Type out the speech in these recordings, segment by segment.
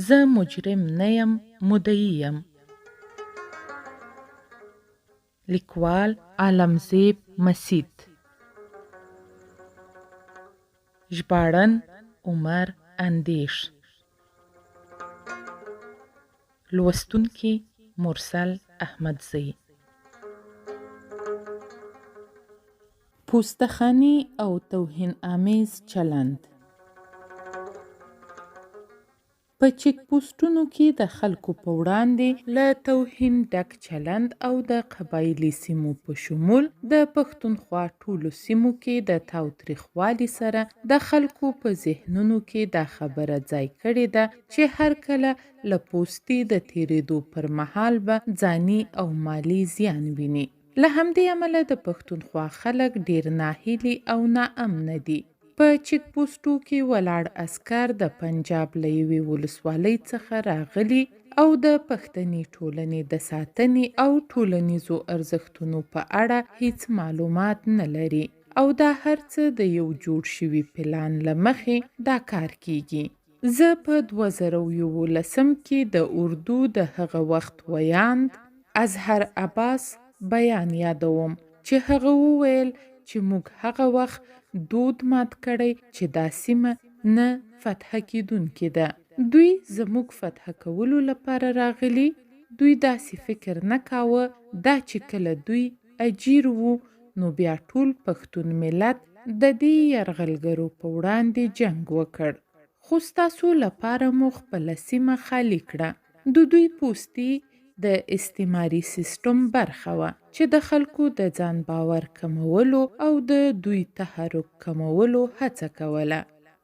زه مجرم نه یم، مدعي یم. لیکوال عالمزیب مسید، ژباړن عمر اندیش، لوستونکي مرسل احمدزی. پوستخاني او توهین آمیز چلند. په چیک پوسټونو کې د خلکو په وړاندې له توهین ډک چلند او د قبایلي سیمو په شمول د پښتونخوا ټولو سیمو کې د تاوتریخوالي سره د خلکو په ذهنونو کې دا خبره ځای کړې ده چې هر کله له پوستې د تېرېدو پر مهال به ځاني او مالي زیان ویني. له همدې امله د پښتونخوا خلک ډېر ناهیلي او ناامنه دي. په چیک پوسټو کې ولاړ عسکر د پنجاب له یوې ولسوالۍ څخه راغلي او د پښتني ټولنې د ساتنې او ټولنیزو ارزښتونو په اړه هیڅ معلومات نه لري او دا هر څه د یو جوړ شوي پلان له مخې دا کار کیږي. زه په 2011 کې د اردو د هغه وخت ویاند اظهر عباس بیان یادوم چې هغه وویل چې موږ هغه وخت دود مات کړی چې دا سیمه نه فتح کېدونکې ده. دوی زموږ فتح کولو لپاره راغلي، دوی داسې فکر نه کاوه، دا چې کله دوی اجیر وو نو بیا ټول پښتون ملت د دې یرغلګرو په وړاندې جنګ وکړ. خو ستاسو لپاره مو خپله سیمه خالي کړه. د دوی پوستې د استعماري سیستم برخه وه چې د خلکو د ځان باور کمولو او د دوی تحرک کمولو هڅه کوله.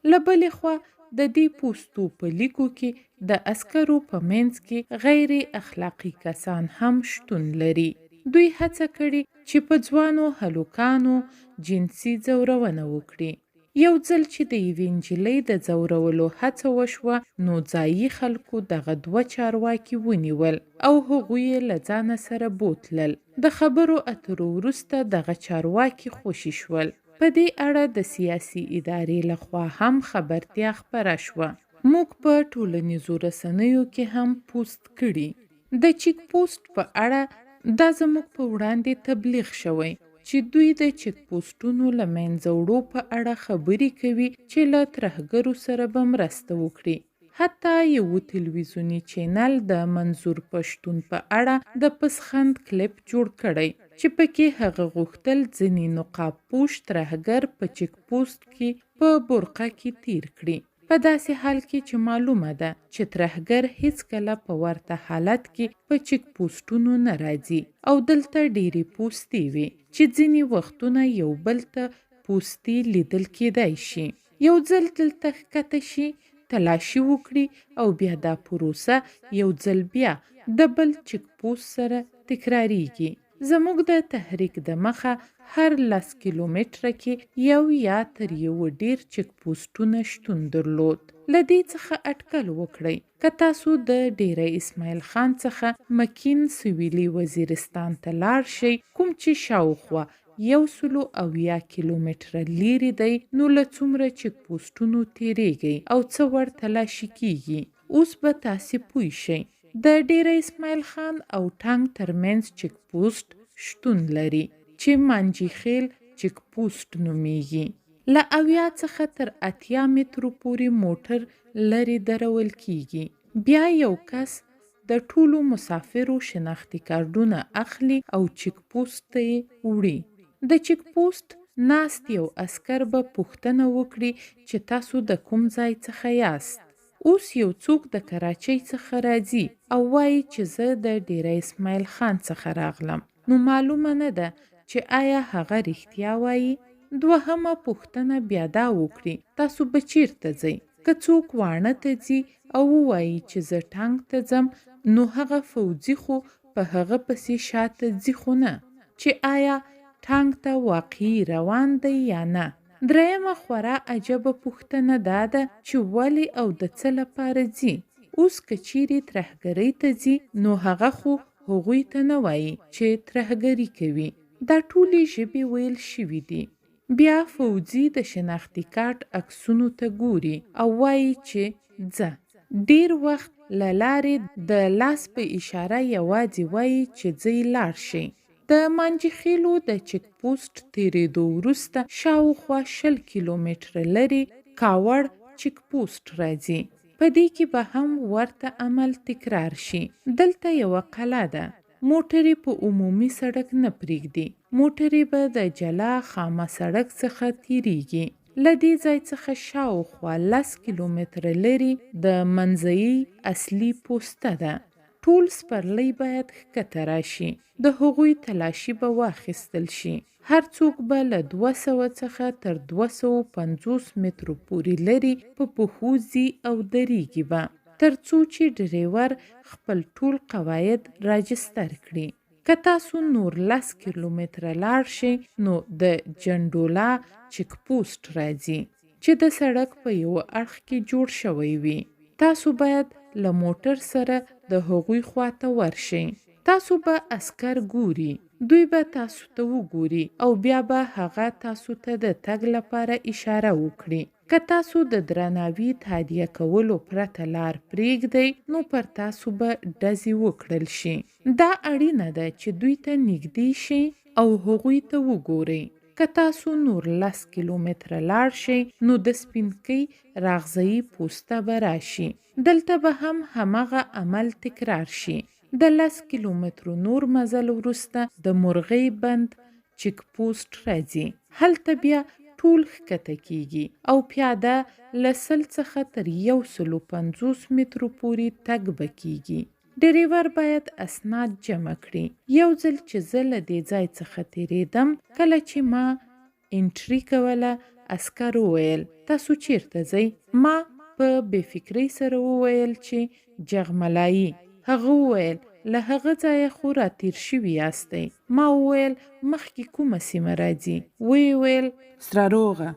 له بلې خوا د دې پوستو په لیکو کې د عسکرو په منځ کې غیر اخلاقي کسان هم شتون لري. دوی هڅه کړې چې په ځوانو هلکانو جنسي ځورونه وکړي. یو ځل چې د یوې نجلۍ د ځورولو هڅه وشوه نو ځايي خلکو دغه دوه چارواکي ونیول او هغوی یې له ځانه سره بوتلل. د خبرو اترو وروسته دغه چارواکي خوشي شول. په دې اړه د سیاسي ادارې له خوا هم خبرتیا خپره شوه. موږ په ټولنیزو رسنیو کې هم پوسټ کړي. د چیک پوسټ په اړه دا زموږ په وړاندې تبلیغ شوی چې دوی د چیک پوسټونو له منځه وړو په اړه خبرې کوي چې له ترهګرو سره به مرسته وکړي. حتی یو تلویزیوني چینل د منظور پښتون په اړه د پسخند کلیپ جوړ کړی چې پکې هغه غوښتل ځینې نقاب پوش ترهګر په چیک پوسټ کې په برقه کې تیر کړي. په داسې حال کې چې معلومه ده چې ترهګر هیڅکله په ورته حالت کې په چیک پوسټونو نه راځي او دلته ډېرې پوستې وي چې ځینې وختونه یو بل ته پوستې لیدل کېدای شي. یو ځل دلته ښکته شي، تلاشي وکړي او بیا دا پروسه یو ځل بیا د بل چیک پوسټ سره تکراریږي. زموږ د تحریک د مخه هر 10 کیلومتره کې یو یا تر یوه ډېر چیک پوسټونه شتون درلود. له دې څخه اټکل وکړئ که تاسو د ډېره اسماعیل خان څخه مکین سویلي وزیرستان ته لاړ شئ، کوم چې شاوخوا 170 کیلومتره لیرې دی، نو له څومره چیک پوسټونو تېرېږئ او څه وړ تلاشي کیږي. اوس به تاسې پوه شئ. د ډېره اسماعیل خان او ټانک ترمنځ چیک پوسټ شتون لري چې مانجي خیل چیک پوسټ نومیږي. له 70 څخه تر 80 مترو پورې موټر لرې درول کیږي. بیا یو کس د ټولو مسافرو شناختي کارډونه اخلي او چیک پوسټ ته یې وړي. د چیک پوسټ ناست یو عسکر به پوښتنه وکړي چې تاسو د کوم ځای څخه یاست. اوس یو څوک د کراچۍ څخه راځي او وایي چې زه د ډېره اسماعیل خان څخه راغلم، نو معلومه نه ده چې آیا هغه رښتیا وایي. دوهمه پوښتنه بیا دا وکړي تاسو به چیرته ځئ؟ که څوک واڼه ته ځي او ووایي چې زه ټانک ته ځم، نو هغه فوځي خو په هغه پسې شاته ځي خو نه چې آیا ټانک ته واقعي روان دی یا نه. درېیمه خورا عجبه پوښتنه دا ده چې ولې او د څه لپاره ځي؟ اوس که چیرې ترهګرۍ ته ځي نو هغه خو هغوی ته نه وایي چې ترهګري کوي. دا ټولې ژبې ویل شوي دي. بیا فوځي د شناختي کارت عکسونو ته ګوري او وایي چې ځه. ډېر وخت له لارې د لاس په اشاره یواځې وایي چې ځئ لاړ شئ. د مانجیخېلو د چک پوسټ تېرېدو وروسته شاوخوا 20 کیلومتره لرې کاوړ چک پوسټ راځي. په دې کې به هم ورته عمل تکرار شي. دلته یوه قلعه ده. موټرې په عمومي سړک نه پرېږدي. موټرې به د جلا خامه سړک څخه تېرېږي. له دې ځای څخه شاوخوا لس کیلومتره لرې د منځۍ اصلي پوسته ده. ټول سپرلۍ باید ښکته راشي. د هغوی تلاشي به واخیستل شي. هر څوک به له 200 څخه تر 250 مترو پورې لرې په پښو ځي او درېږي به، تر څو چې ډرېور خپل ټول قواعد راجستر کړي. که تاسو نور لس کیلومتره لاړ شئ نو د جنډولا چک پوسټ راځي چې د سړک په یوه اړخ کې جوړ شوی وي. تاسو باید له موټر سره د هغوی خواته ورشئ. تاسو به عسکر ګوري، دوی به تاسو ته وګوري او بیا به هغه تاسو ته د تګ لپاره اشاره وکړي. که تاسو د درناوي تادیه کولو پرته لار پرېږدئ، نو پر تاسو به ډزې وکړل شي. دا اړینه ده چې دوی ته نږدې شئ او هغوی ته وګورئ. که تاسو نور لس کیلومتره لاړ شئ، نو د سپینکۍ راغزهیي پوسته به راشي. دلته به هم همغه عمل تکرار شي. د لس کیلومترو نور مزل وروسته د مرغۍ بند چک پوسټ راځي. هلته بیا ټول ښکته کیږي او پیاده له 100 څخه تر 150 مترو پورې تګ به کیږي. ډریور باید اسناد جمع کړي. یو ځل چې زه له دې ځای څخه تیریدم، کله چې ما انټري کوله، عسکر وویل، تاسو چیرته ځئ؟ ما په بې فکرۍ سره وویل چې جغملايي. هغه وویل، له هغه ځایه خو راتیر شوي یاستئ. ما وویل، مخکې کومه سیمه راځي؟ ویې ویل، سره روغه.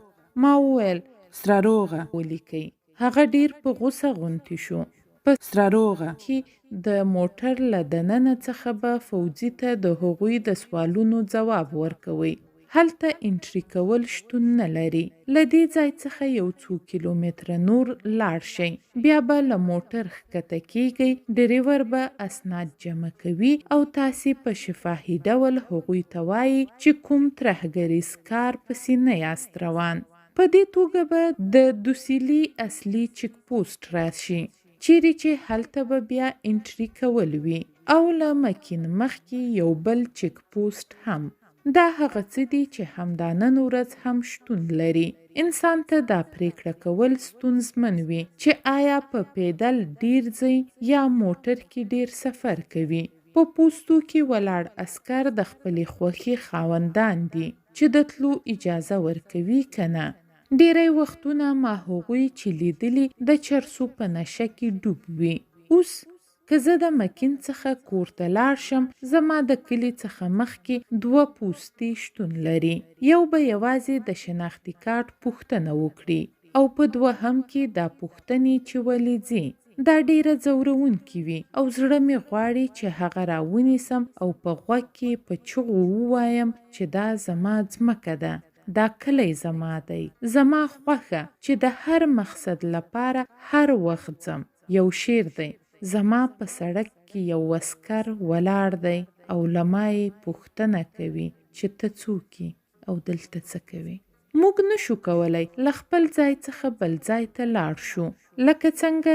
ما وویل، سره روغه ولیکئ. هغه ډېر په غوسه غونتې شو. په سره روغه کې د موټر له دننه څخه به فوځي ته د هغوی د سوالونو ځواب ورکوئ. هلته انټري کول شتون نه لري. له دې ځای څخه یو څو کیلومتره نور لاړ شئ. بیا به له موټر ښکته کیږئ، ډریور به اسناد جمع کوي او تاسې په شفاهي ډول هغوی ته وایئ چې کوم ترهګریز کار پسې نه یاست روان. په دې توګه به د دوسیلي اصلي چیک پوسټ راشي، چیرې چې هلته به بیا انټري کول وي او له مکین مخکې یو بل چیک پوسټ هم. دا هغه څه دي چې همدا نن ورځ هم شتون لري. انسان ته دا پریکړه کول ستونزمن وي چې آیا په پیدل ډیر ځي یا موټر کې ډیر سفر کوي. په پوستو کې ولاړ عسکر د خپلې خوښې خاوندان دي چې د تلو اجازه ورکوي که نه. ډیری وختونه ما هغوی چې لیدلي د چرسو په نشه کې ډوب وي. اوس که زه د مکین څخه کور ته لاړ شم، زما د کلي څخه مخکې دوه پوستې شتون لري. یو به یوازې د شناختي کارت پوښتنه وکړي او په دوهم کې دا پوښتنې چې ولې ځې. دا ډیره ځورونکې وي او زړه مې غواړي چې هغه راونیسم او په غوږ کې په چغو ووایم چې دا زما ځمکه ده، دا کلی زما دی، زما خوښه چې د هر مقصد لپاره هر وخت ځم. یو شعر دی، زما په سړک کې یو عسکر ولاړ دی او له ما یې پوښتنه کوي چې ته څوک یې او دلته څه کوې؟ موږ نه شو کولی له خپل ځای څخه بل ځای ته لاړ شو. لکه څنګه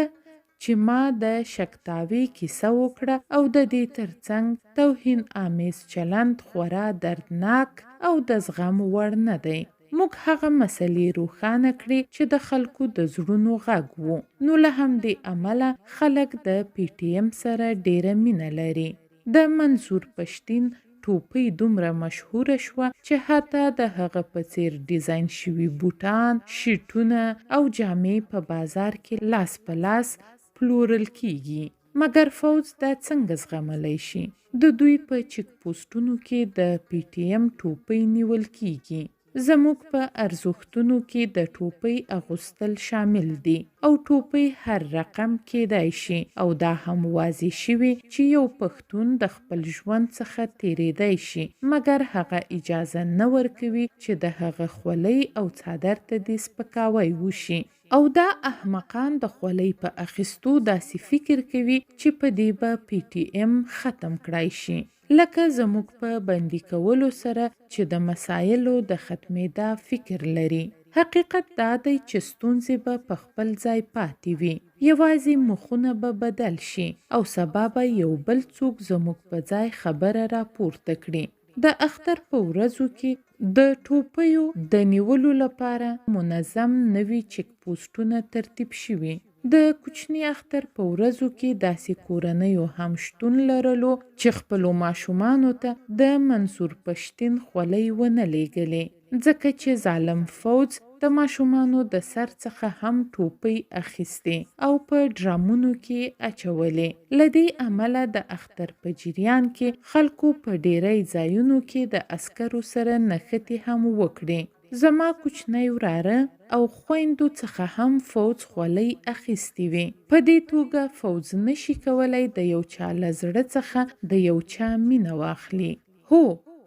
چې ما د شکتاوې کیسه وکړه او د دې ترڅنګ توهین آمیز چلند خورا دردناک او د زغم وړ نه دی. موږ هغه مسلې روښانه کړې چې د خلکو د زړونو غږ وو. نو له همدې امله خلک د پي ټي ایم سره ډېره مینه لري. د منظور پښتین ټوپۍ دومره مشهوره شوه چې حتی د هغه په څېر ډیزاین شوي بوټان، شیټونه او جامې په بازار کې لاس په لاس پلورل کېږي. مګر فوځ دا څنګه زغملی شي؟ د دوی په چیک پوسټونو کې د پي ټي ایم ټوپۍ نیول کېږي. زموږ په ارزښتونو کې د ټوپۍ اغوستل شامل دي او ټوپۍ هر رقم کېدای شي او دا هم واضح شوي چې یو پښتون د خپل ژوند څخه تېرېدای شي مګر هغه اجازه نه ورکوي چې د هغه خولۍ او څادر ته دې سپکاوی وشي. او دا احمقان د خولۍ په اخیستو داسې فکر کوي چې په دې به پي ټي اېم ختم کړای شي. لکه زموږ په بندي کولو سره چې د مسایلو د ختمېدا فکر لري. حقیقت دا دی چې ستونزې به په خپل ځای پاتې وي، یوازې مخونه به بدل شي او سبا به یو بل څوک زموږ په ځای خبره راپورته کړي. د اختر په ورځو کې د ټوپیو د نیولو لپاره منظم نوي چیک پوسټونه ترتیب شوي. د کوچني اختر په ورځو کې داسې کورنیو هم شتون لرلو چې خپلو ماشومانو ته د منظور پښتین خولۍ ونه لېږلې ځکه چې ظالم فوځ د ماشومانو د سر څخه هم ټوپۍ اخیستې او په ډرامونو کې یې اچولې. له دې امله د اختر په جریان کې خلکو په ډېری ځایونو کې د عسکرو سره نښتې هم وکړې. زما کوچنی وراره او خویندو څخه هم فوځ خولۍ اخیستې وې. په دې توګه فوځ نه شي کولای د یو چا له زړه څخه د یو چا مینه واخلي. هو،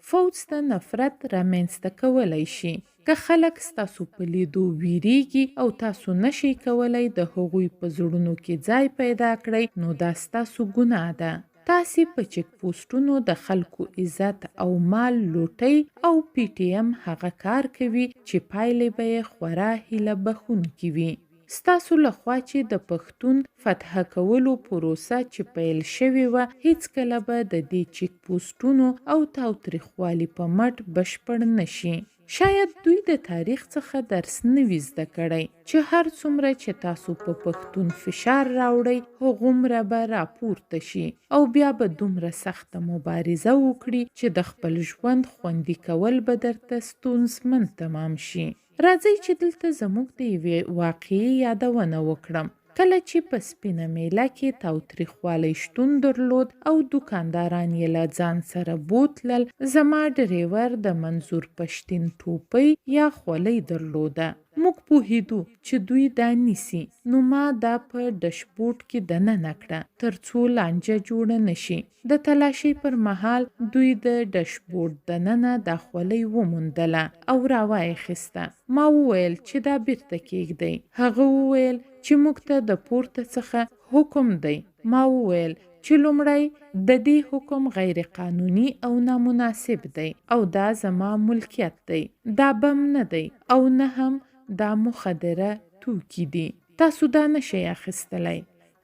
فوځ ته نفرت رامنځته کولای شي. که خلک ستاسو په لیدو ویریږي او تاسو نه شئ کولای د هغوی په زړونو کې ځای پیدا کړئ، نو دا ستاسو ګناه ده. تاسې په چیک پوسټونو د خلکو عزت او مال لوټئ او پي ټي ایم هغه کار کوي چې پایلې به یې خورا هیله بښونکې وي. ستاسو له خوا چې د پښتون فتح کولو پروسه چې پیل شوې وه هیڅکله به د دې چیک پوسټونو او تاوتریخوالي په مټ بشپړ نه شي. شاید دوی د تاریخ څخه درس نه وي زده کړی چې هر څومره چې تاسو په پښتون فشار راوړئ هغومره به راپورته شي او بیا به دومره سخته مبارزه وکړي چې د خپل ژوند خوندي کول به درته ستونزمن تمام شي. راځئ چې دلته زموږ د یوې واقعې یادونه وکړم. کله چې په سپینه میله کې تاوتریخوالی شتون درلود او دوکانداران یې له ځان سره بوتلل، زما ډریور د منظور پښتین ټوپۍ یا خولۍ درلوده. موږ پوهیدو چې دوی دا نیسي، نو ما دا په ډشبورډ کې دننه کړه ترڅو لانجه جوړه نه شي. د تلاشۍ پر مهال دوی د ډشبورډ دننه دا خولۍ وموندله او راوایخیسته. ما وویل چې دا بیرته کیږدئ. هغه وویل چې موږ ته د پورته څخه حکم دی. ما وویل چې لومړی د دې حکم غیر قانوني او نامناسب دی او دا زما ملکیت دی. دا بم نه دی او نه هم دا مخدره توکي دي. تاسو دا نه شئ اخیستلی.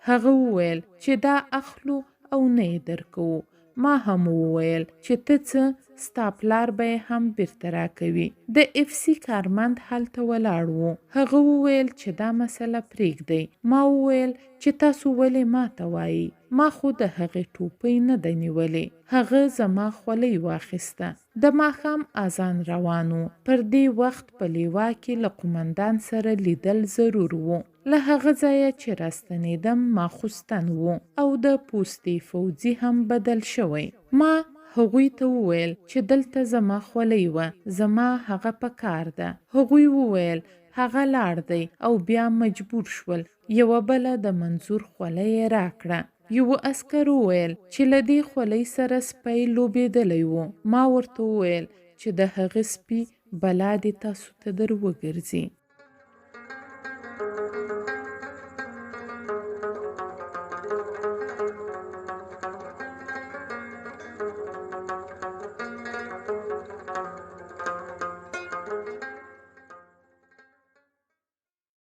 هغه وویل چې دا اخلو او نه یې درکوو. ما هم وویل چې ته څه ستا پلار به یې هم بیرته راکوي. د ایف سي کارمند هلته ولاړ و. هغه وویل چې دا مسله پریږدئ. ما وویل چې تاسو ولې ماته وایئ؟ ما خو د هغې ټوپۍ نه ده نیولې. هغه زما خولۍ واخیسته. د ماښام اذان روان و. پر دې وخت په لیوا کې له قومندان سره لیدل ضرور و. له هغه ځایه چې راستنېدم ماخوستن و او د پوستې فوځي هم بدل شوی. ما هغوی ته وویل چې دلته زما خولۍ وه، زما هغه په کار ده. هغوی وویل هغه لاړ دی او بیا مجبور شول یوه بله د منظور خولۍ یې راکړه. یوه عسکر وویل چې له دې خولۍ سره سپی لوبېدلی و. ما ورته وویل چې د هغه سپي بلا دې تاسو ته در وګرځي.